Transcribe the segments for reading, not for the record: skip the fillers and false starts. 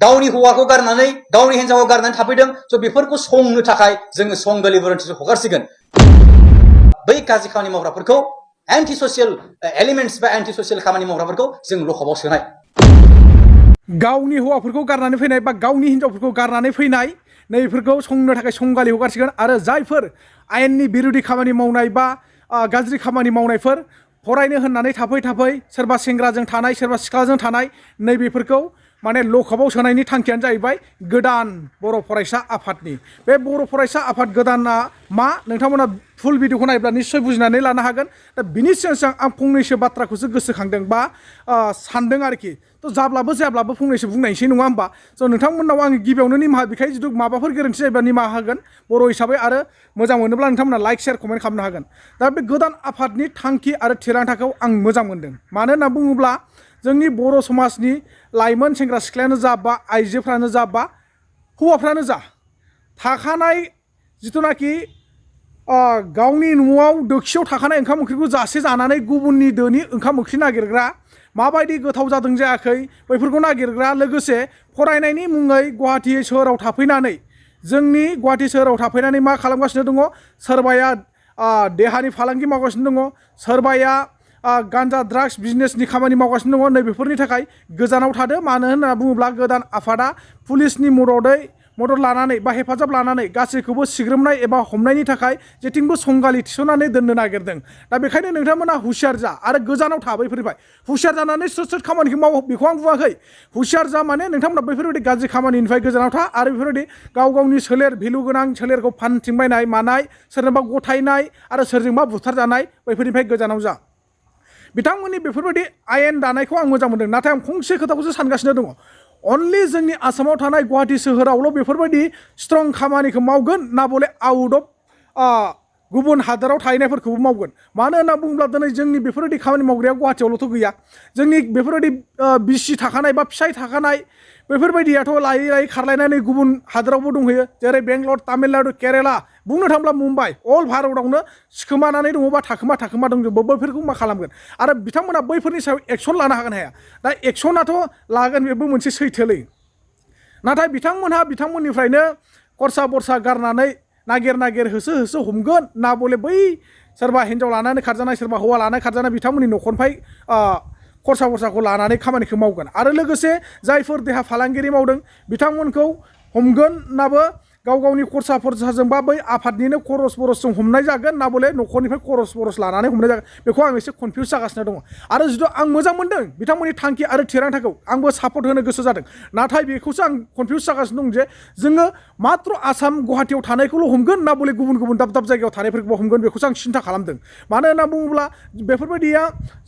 गावनि हौवाखौ गारनानै गावनि हिन्जावखौ गारनानै थाफैदों स' बेफोरखौ संनो थाखाय जोङो सं डेलिभारेन्सखौ हगारसिगोन बै गाज्रि खामानि मावग्राफोरखौ एन्टि ससियेल एलिमेन्ट्स बा एन्टि ससियेल खामानि मावग्राफोरखौ जों लकआपआव सोनाय गावनि हौवाफोरखौ गारनानै फैनाय बा गावनि हिन्जावफोरखौ गारनानै फैनाय नैफोरखौ संनो थाखाय संगालि हगारसिगोन आरो जायफोर आयेननि बिरोधि खामानि मावनाय बा गाज्रि खामानि मावनायफोर फरायनो होननानै थाफै सोरबा सेंग्राजों थानाय सोरबा सिख्लाजों थानाय नैबेफोरखौ माने लकआपआव सोनायनि थांखियानो जाहैबाय गोदान बर' फरायसा आफादनि बे बर' फरायसा आफाद गोदाना मा नोंथांमोना फुल भिडिअखौ नायोब्ला निश्चय बुजिनानै लानो हागोन दा बिनि सिगां आं फंनैसो बाथ्राखौसो गोसोखांदों बा सानदों आरोखि थ' जाब्लाबो फंनैसो बुंनायसै नङा होमबा स' नोंथांमोननाव आं गिबियावनो निमाहा बिखाय जुदि माबाफोर गोरोन्थि जायोब्ला निमाहा होगोन बर' हिसाबै आरो मोजां मोनोब्ला नोंथांमोना लाइक शेयार कमेन्ट खालामनो हागोन दा बे गोदान आफादनि थांखि आरो थिरांथाखौ आं मोजां मोनदों मानो होनना बुङोब्ला जोंनि बर' समाजनि लाइमोन सेंग्रा सिख्लायानो जा बा आइजोफ्रानो जा बा हौवाफ्रानो जा थाखानाय जिथुनाखि गावनि न'आव दोखसियाव थाखानाय ओंखाम ओंख्रिखौ जासे जानानै गुबुननि दोनि ओंखाम ओंख्रि नागिरग्रा माबायदि गोथाव जादों जायाखै बैफोरखौ नागिरग्रा लोगोसे फरायनायनि मुङै गुवाहाटि सोहोराव थाफैनानै जोंनि गुवाहाटि सोहोराव थाफैनानै मा खालामगासिनो दङ सोरबाया देहानि फालांगि मावगासिनो दङ सोरबाया गान्जा ड्राग्स बिजनेसनि खामानि मावगासिनो दङ नैबेफोरनि थाखाय गोजानाव थादो मानो होनना बुङोब्ला गोदान आफादा पुलिसनि मदद लानानै बा हेफाजाब लानानै गासैखौबो सिग्रोमनाय एबा हमनायनि थाखाय जेथिंबो संगालि थिसननानै दोननो नागिरदों दा बेखायनो नोंथांमोना हुसियार जा आरो गोजानाव था बैफोरनिफ्राय हुसियार जानानै सोर खामानिखौ मावो बेखौ आं बुङाखै हुसियार जा माने नोंथांमोना बैफोरबायदि गाज्रि खामानिनिफ्राय गोजानाव था आरो बेफोरबायदि गावनि सोलेर भेलु गोनां सोलेरखौ फानथिंबायनाय मानाय सोरनोबा गथायनाय आरो सोरजोंबा बुथारजानाय बैफोरनिफ्राय गोजानाव जा बिथांमोननि बेफोरबायदि आयेन दानायखौ आं मोजां मोनदों नाथाय आं फंसे खोथाखौसो सानगासिनो दङ अनलि जोंनि आसामाव थानाय गुवाहाटि सोहोरावल' बेफोरबायदि स्ट्रं खामानिखौ मावगोन ना बले आउट अफ गुबुन हादोराव थाहैनायफोरखौबो मावगोन मानो होनना बुङोब्ला दिनै जोंनि बेफोरबायदि खामानि मावग्राया गुवाहाटियावल'थ' गैया जोंनि बेफोरबायदि बिसि थाखानाय बा फिसाय थाखानाय बेफोरबायदियाथ' लायै खारलायनानै गुबुन हादोरावबो दंहैयो जेरै बेंगलर तामिलनाडु केरेला बुंनो थांब्ला मुम्बाइ अल भारतआवनो सिखोमानानै दङ बा थाखोमा दंजोबो बैफोरखौ मा खालामगोन आरो बिथांमोना बैफोरनि सायाव एक्सन लानो हागोन हाया दा एक्सनाथ' लागोन बेबो मोनसे सैथोलै नाथाय बिथांमोननिफ्रायनो खरसा बरसा गारनानै नागिर होसो हमगोन ना बले बै सोरबा हिन्जाव लानानै खारजानाय सोरबा हौवा लानानै खारजानाय बिथांमोननि न'खरनिफ्राय खरसा बरसाखौ लानानै खामानिखौ मावगोन आरो लोगोसे जायफोर देहा फालांगिरि मावदों बिथांमोनखौ हमगोन नाबो गावनि खरसाजों बा बै आफादनिनो खरस बरसजों हमनाय जागोन ना बले न'खरनिफ्राय खरस बरस लानानै हमनाय जागोन बेखौ आं एसे कनफिउस जागासिनो दङ आरो जिथु आं मोजां मोनदों बिथांमोननि थांखि आरो थिरांथाखौ आंबो सापर्ट होनो गोसो जादों नाथाय बेखौसो आं कनफिउस जागासिनो दं जे जोङो मात्र आसाम गुवाहाटियाव थानायखौल' हमगोन ना बले गुबुन दाब जायगायाव थानायफोरखौबो हमगोन बेखौसो आं सिन्था खालामदों मानो होनना बुङोब्ला बेफोरबायदिया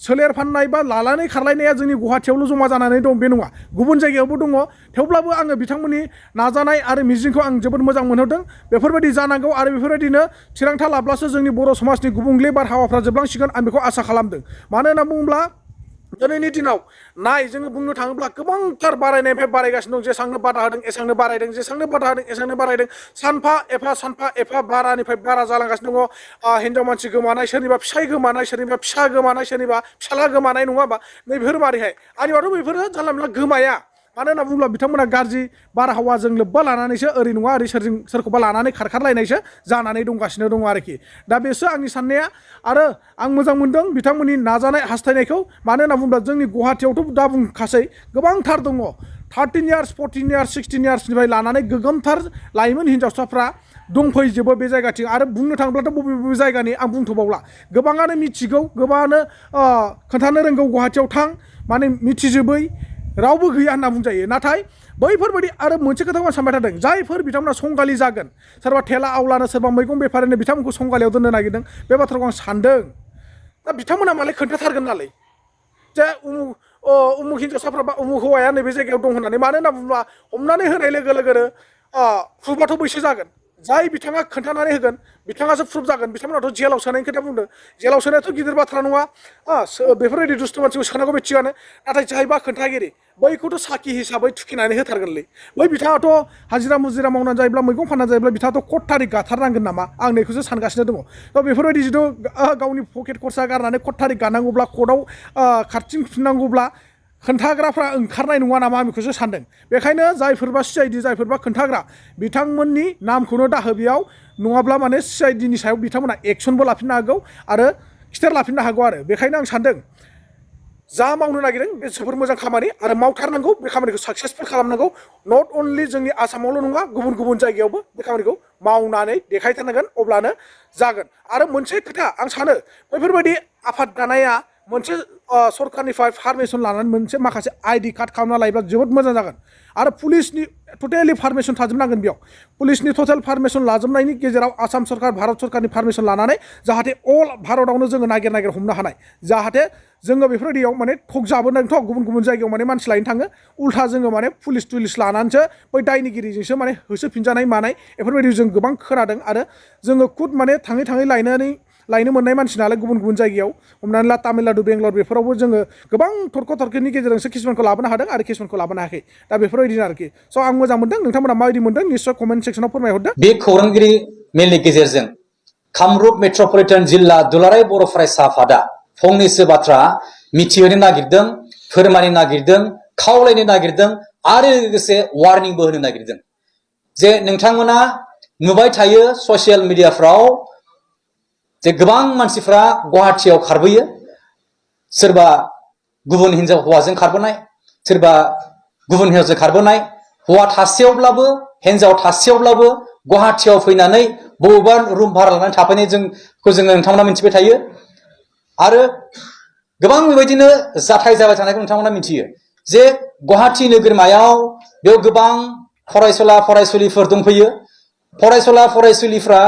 सोलेर फाननाय बा लानानै खारलायनाया जोंनि गुवाहाटियावल' जमा जानानै दं बे नङा गुबुन जायगायावबो दङ थेवब्लाबो आङो बिथांमोननि नाजानाय आरो मिजिंखौ आं जोबोद मोजां मोनहरदों बेफोरबायदि जानांगौ आरो बेफोरबायदिनो थिरांथा लाब्लासो जोंनि बर' समाजनि गुबुंले बारहावाफ्रा जोबलांसिगोन आं बेखौ आसा खालामदों मानो होनना बुङोब्ला दिनैनि दिनाव जोङो बुंनो थाङोब्ला गोबांथार बारायनायनिफ्राय बारायगासिनो दं जेसांनो बादा होदों एसांनो बारायदों जेसांनो बादा होदों एसांनो बारायदों सानफा एफा बारानिफ्राय बारा जालांगासिनो दङ हिन्जाव मानसि गोमानाय सोरनिबा फिसाय गोमानाय सोरनिबा फिसा गोमानाय सोरनिबा फिसाला गोमानाय नङा होमबा नैबेफोर मारैहाय आंनिबाथ' बेफोरो जानला मोनला गोमाया मानो होनना बुङोब्ला बिथांमोना गाज्रि बारहावाजों लोब्बा लानानैसो ओरै नङा ओरै सोरखौबा लानानै खारखारलायनायसो जानानै दंगासिनो दङ आरोखि दा बेसो आंनि साननाया आरो आं मोजां मोनदों बिथांमोननि नाजानाय हास्थायनायखौ मानो होनना बुङोब्ला जोंनि गुवाहाटियावथ' दा बुंखासै गोबांथार दङ 13 इयार्स 14 इयार्स 16 इयार्सनिफ्राय लानानै गोगोमथार लाइमोन हिन्जावसाफ्रा दंफैजोबो बे जायगाथिं आरो बुंनो थाङोब्लाथ' बबे जायगानि आं बुंथ'बावला गोबाङानो मिथिगौ गोबाङानो खोन्थानो रोंगौ गुवाहाटियाव थां माने मिथिजोबै रावबो गैया होनना बुंजायो नाथाय बैफोरबायदि आरो मोनसे खोथाखौ आं सानबाय थादों जायफोर बिथांमोना संगालि जागोन सोरबा थेला आवलानो सोरबा मैगं बेफारिनो बिथांमोनखौ संगालियाव दोननो नागिरदों बे बाथ्राखौ आं सानदों दा बिथांमोना मालाय खोन्थाथारगोन नालाय जे उमुक हिन्जावसाफ्रा बा उमुक हौवाया नैबे जायगायाव दं होननानै मानो होनना बुङोब्ला हमनानै होनाय लोगो लोगोनो प्रुफआथ' बैसो जागोन जाय बिथाङा खोन्थानानै होगोन बिथाङासो प्रुफ जागोन बिथांमोनाथ' जेलाव सोनायनि खोथा बुंदों जेलाव सोनायाथ' गिदिर बाथ्रा नङा बेफोरबायदि दुस्थु मानसिखौ सोनांगौ बे थिगानो नाथाय जायबा खोन्थागिरि बैखौथ' साखि हिसाबै थुखिनानै होथारगोनलै बै बिथाङाथ' हाजिरा मुजिरा मावनानै जायोब्ला मैगं फाननानै जायोब्ला बिथाङाथ' कट थारिख गाथारनांगोन नामा आं नैखौसो सानगासिनो दङ थ' बेफोरबायदि जिथु गावनि पकेट खरसा गारनानै कट थारिख गानांगौब्ला कर्टआव खारथिंफिननांगौब्ला खोन्थाग्राफ्रा ओंखारनाय नङा नामा आं बेखौसो सानदों। बेखायनो जायफोरबा सिआइडि जायफोरबा खोन्थाग्रा बिथांमोननि नामखौनो दाहो बेयाव, नङाब्ला माने सिआइडिनि सायाव बिथांमोना एक्सनबो लाफिननो हागौ आरो खिथेर लाफिननो हागौ आरो। बेखायनो आं सानदों जा मावनो नागिरदों बे जोबोर मोजां खामानि आरो मावथारनांगौ, बे खामानिखौ साक्सेसफुल खालामनांगौ। नट अनलि जोंनि आसामावल' नङा, गुबुन गुबुन जायगायावबो बे खामानिखौ मावनानै देखायथारनांगोन, अब्लानो जागोन। आरो मोनसे खोथा आं सानो, बेफोरबायदि आफाद दानाया मोनसे सरकारनिफ्राय पारमिसन लानानै मोनसे माखासे आइडि कार्ड खालामना लायोब्ला जोबोद मोजां जागोन। आरो पुलिसनि टटेलि पारमिसन थाजोबनांगोन बेयाव। पुलिसनि टटेल पारमिसन लाजोबनायनि गेजेराव आसाम सरकार, भारत सरकारनि पारमिसन लानानै जाहाथे अल भारतआवनो जोङो नागिर नागिर हमनो हानाय, जाहाथे जोङो बेफोरबायदियाव माने थगजाबोनांथ' गुबुन गुबुन जायगायाव माने मानसि लायनो थाङो, उल्था जोङो माने पुलिस टुलिस लानानैसो बै दायनिगिरिजोंसो माने होसोफिनजानाय मानाय बेफोरबायदि जों गोबां खोनादों। आरो जोङो खुद माने थाङै थाङै लायनो मोननाय मानसि नालाय गुबुन गुबुन जायगायाव, हमनानै ला तामिलनाडु, बेंगलर बेफोरावबो जोङो गोबां थरख' थरख'नि गेजेरजोंसो किसुमानखौ लाबोनो हादों आरो किसुमानखौ लाबोनो हायाखै। दा बेफोरबायदिनो आरोखि। स' आं मोजां मोनदों। नोंथांमोना माबायदि मोनदों निस्सय कमेन्ट सेक्सनाव फोरमायहरदो। बे खौरांगिरि मेलनि गेजेरजों कामरुप मेट्रपलिटन जिल्ला दुलाराय बर' फरायसा आफादा फंनैसो बाथ्रा मिथिहोनो नागिरदों, फोरमायनो नागिरदों, खावलायनो नागिरदों आरो लोगोसे वार्निंबो होनो नागिरदों जे नोंथांमोना नुबाय थायो ससियेल मिडियाफ्राव जे गोबां मानसिफ्रा गुवाहाटियाव खारबोयो, सोरबा गुबुन हिनजाव हौवाजों खारबोनाय, सोरबा गुबुन हिनजावजों खारबोनाय, हौवा थासेयावब्लाबो हिनजाव थासेयावब्लाबो गुवाहाटियाव फैनानै बबेबा रुम भारा लानानै थाफैनाय जोङो नोंथांमोना मिथिबाय थायो। आरो गोबां बेबायदिनो जाथाय जाबाय थानायखौ नोंथांमोना मिथियो जे गुवाहाटि नोगोरमायाव बेयाव गोबां फरायसुला फरायसुलिफोर दंफैयो। फरायसुला फरायसुलिफ्रा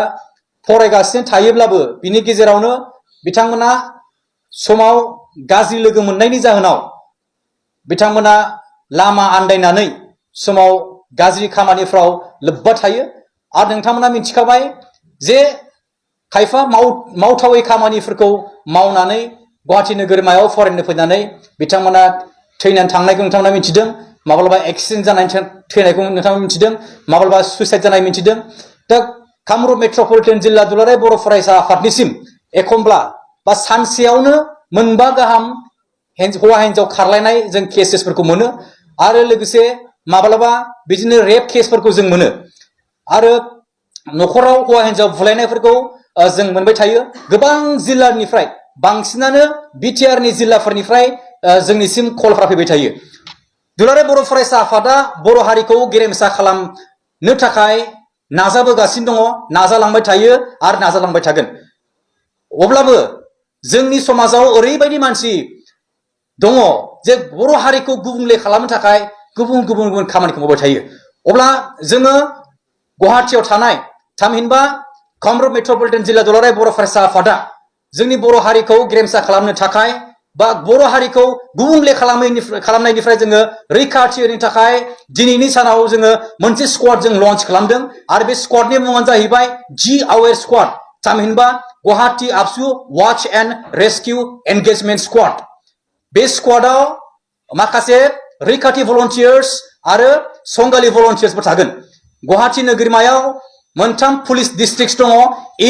फरायगासिनो थायोब्लाबो बिनि गेजेरावनो बिथांमोना समाव गाज्रि लोगो मोननायनि जाहोनाव बिथांमोना लामा आन्दायनानै समाव गाज्रि खामानिफ्राव लोब्बा थायो। आरो नोंथांमोना मिथिखाबाय जे खायफा मावथावै खामानिफोरखौ मावनानै गुवाहाटि नोगोरमायाव फरायनो फैनानै बिथांमोना थैनानै थांनायखौ नोंथांमोना मिथिदों, माब्लाबा एक्सिडेन्ट जानानै थैनायखौ नोंथांमोना मिथिदों, माब्लाबा सुइसाइड जानाय मिथिदों। दा कामरुप मेट्रपलिटन जिल्ला दुलाराय बर' फरायसा आफादनिसिम एखमब्ला बा सानसेयावनो मोनबा गाहाम हौवा हिनजाव खारलायनाय जों केसेसफोरखौ मोनो आरो लोगोसे माब्लाबा बिदिनो रेप केसफोरखौ जों मोनो आरो न'खराव हौवा हिनजाव बुलायनायफोरखौ जों मोनबाय थायो। गोबां जिल्लानिफ्राय, बांसिनानो बिटिआरनि जिल्लाफोरनिफ्राय जोंनिसिम कलफ्रा फैबाय थायो। दुलाराय बर' फरायसा आफादा बर' हारिखौ गेरेमसा खालामनो थाखाय नाजाबोगासिनो दङ, नाजालांबाय थायो आरो नाजालांबाय थागोन। अब्लाबो जोंनि समाजाव ओरैबायदि मानसि दङ जे बर' हारिखौ गुबुंले खालामनो थाखाय गुबुन गुबुन गुबुन खामानिखौ मावबाय थायो। अब्ला जोङो गुवाहाटियाव थानाय थामहिनबा कामरुप मेट्रपलिटन जिल्ला दुलाराय बर' फरायसा आफादा जोंनि बर' हारिखौ गेरेमसा खालामनो थाखाय बा बर' हारिखौ गुबुंले खालामनायनिफ्राय जोङो रैखाथि होनो थाखाय दिनैनि सानाव जोङो मोनसे स्क्वाड जों लन्च खालामदों आरो बे स्क्वाडनि मुङानो जाहैबाय जि आवेर स्क्वाड, थामहिनबा गुवाहाटि आबसु watch and rescue engagement squad. बे स्क्वाडाव माखासे रैखाथि भलन्टियार्स आरो संगालि भलन्टियार्सफोर थागोन। गुवाहाटि नोगोरमायाव मोनथाम पुलिस डिस्ट्रिक्ट दङ,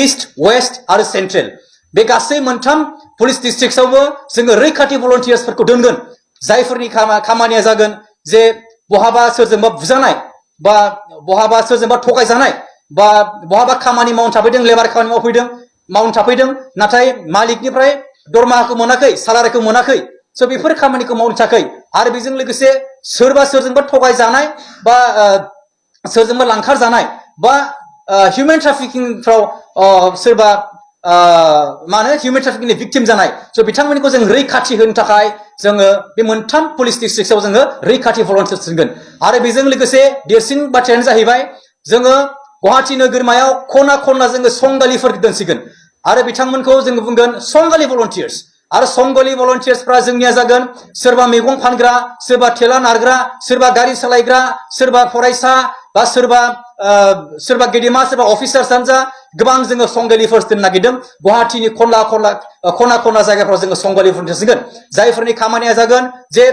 इस्ट, वेस्ट आरो सेन्ट्रेल। बे गासै मोनथाम पुलिस डिस्ट्रिक्टआवबो जोङो रैखाथि भलन्टियार्सफोरखौ दोनगोन, जायफोरनि खामानिया जागोन जे बहाबा सोरजोंबा बुजानाय बा बहाबा सोरजोंबा थगायजानाय बा बहाबा खामानि मावनो थाफैदों, लेबार खामानि मावनो थाफैदों, नाथाय मालिकनिफ्राय दरमाहाखौ मोनाखै, सालारिखौ मोनाखै। स' बेफोर खामानिखौ मावनो थाखाय आरो बेजों लोगोसे सोरजोंबा थगायजानाय बा सोरजोंबा लांखार जानाय बा हिउमेन ट्राफिकिंफ्राव सोरबा हिउमेन ट्राफिकिंनि भिक्टिम जानाय, स' बिथांमोनखौ जों रैखाथि होनो थाखाय जोङो बे मोनथाम पुलिस डिस्ट्रिक्टआव जोङो रैखाथि भलन्टियार्स दोनगोन। आरो बेजों लोगोसे देरसिन बाथ्रायानो जाहैबाय जोङो गुवाहाटि नोगोरमायाव खना खनला जोङो संगालिफोर दोनसिगोन आरो बिथांमोनखौ जोङो बुंगोन संगालि भलन्टियार्स। आरो संगालि भलन्टियार्सफ्रा जोंनिया जागोन सोरबा मैगं फानग्रा, सोरबा थेला नारग्रा, सोरबा गारि सालायग्रा, सोरबा फरायसा बा सोरबा गेदेमा, सोरबा अफिसार्सआनो जा, गोबां जोङो संगालिफोर दोननो नागिरदों। गुवाहाटिनि खना खनला जायगाफ्राव जोङो संगालिफोर दोनसिगोन, जायफोरनि खामानिया जागोन जे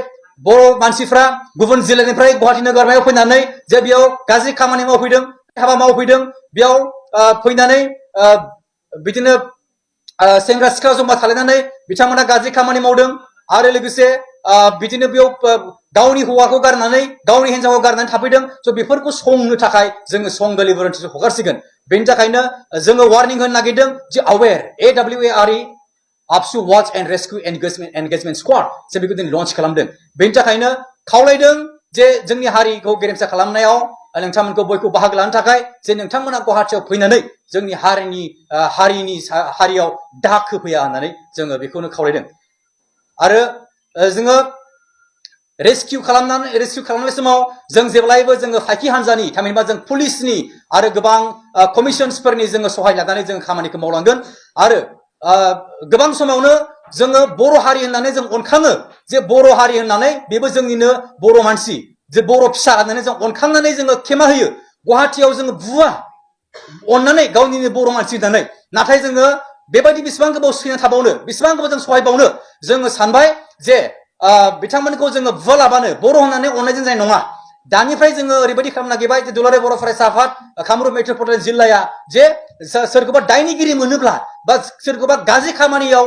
बर' मानसिफ्रा गुबुन जिल्लानिफ्राय गुवाहाटि नोगोरमायाव फैनानै जे बेयाव गाज्रि खामानि मावफैदों, हाबा मावफैदों, बेयाव फैनानै बिदिनो सेंग्रा सिख्ला जमा थालायनानै बिथांमोना गाज्रि खामानि मावदों आरो लोगोसे बिदिनो बेयाव गावनि हौवाखौ गारनानै गावनि हिन्जावखौ गारनानै थाफैदों स' बेफोरखौ संनो थाखाय जोङो सं डेलिभारेन्सखौ हगारसिगोन बेनि थाखायनो जोङो वार्निं होनो नागिरदों जे अवेर AWARE आपसु watch and rescue engagement squad जों बेखौ दिनै लन्च खालामदों बेनि थाखायनो खावलायदों जे जोंनि हारिखौ गेरेमसा खालामनायाव नोंथांमोनखौ बयखौ बाहागो लानो थाखाय जे नोंथांमोना गुवाहाटियाव फैनानै जोंनि हारियाव दाग होफैया होननानै जोङो बेखौनो खावलायदों आरो जोङो रेस्किउ खालामनाय समाव जों जेब्लायबो जोङो फाइखि हान्जानि थामहिनबा जों पुलिसनि आरो गोबां कमिसन्सफोरनि जोङो सहाय लानानै जों खामानिखौ मावलांगोन आरो गोबां समावनो जोङो बर' हारि होननानै जों अनखाङो जे बर' हारि होननानै बेबो जोंनिनो बर' मानसि जे बर' फिसा होननानै जों अनखांनानै जोङो खेमा होयो गुवाहाटियाव जोङो बुवा अननानै गावनिनो बर' मानसि होननानै नाथाय जोङो बेबायदि बेसेबां गोबाव सैना थाबावनो बेसेबां गोबाव जों सहायबावनो जोङो सानबाय जे बिथांमोनखौ जोङो बुवालाबानो बर' होननानै अननायजों जानाय नङा दानिफ्राय जोङो ओरैबायदि खालामनो नागिरबाय जे दुलाराय बर' फरायसा आफाद कामरुप मेट्रपलिटन जिल्लाया जे सोरखौबा दायनिगिरि मोनोब्ला बा सोरखौबा गाज्रि खामानियाव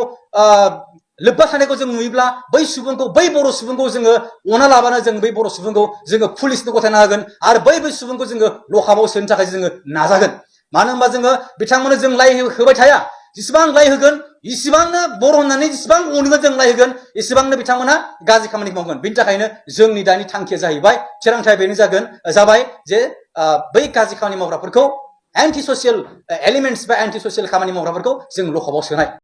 लोब्बा थानायखौ जों नुयोब्ला बै बर' सुबुंखौ जोङो अना लाबानो जों बै बर' सुबुंखौ जोङो पुलिसनो गथायना होगोन आरो बै सुबुंखौ जोङो लकआपआव सोनो थाखाय जोङो नाजागोन मानो होनबा जोङो बिथांमोननो जों लाय होबाय थाया जेसेबां लाय होगोन इसिबांनो बर' होननानै जेसेबां अनगोन जों लाय होगोन इसिबांनो बिथांमोना गाज्रि खामानि मावगोन बेनि थाखायनो जोंनि दानि थांखिया जाहैबाय थिरांथाया बेनो जाबाय जे बै गाज्रि खामानि मावग्राफोरखौ एन्टि ससियेल एलिमेन्टस बा एन्टि ससियेल खामानि मावग्राफोरखौ जों लकआपआव सोनाय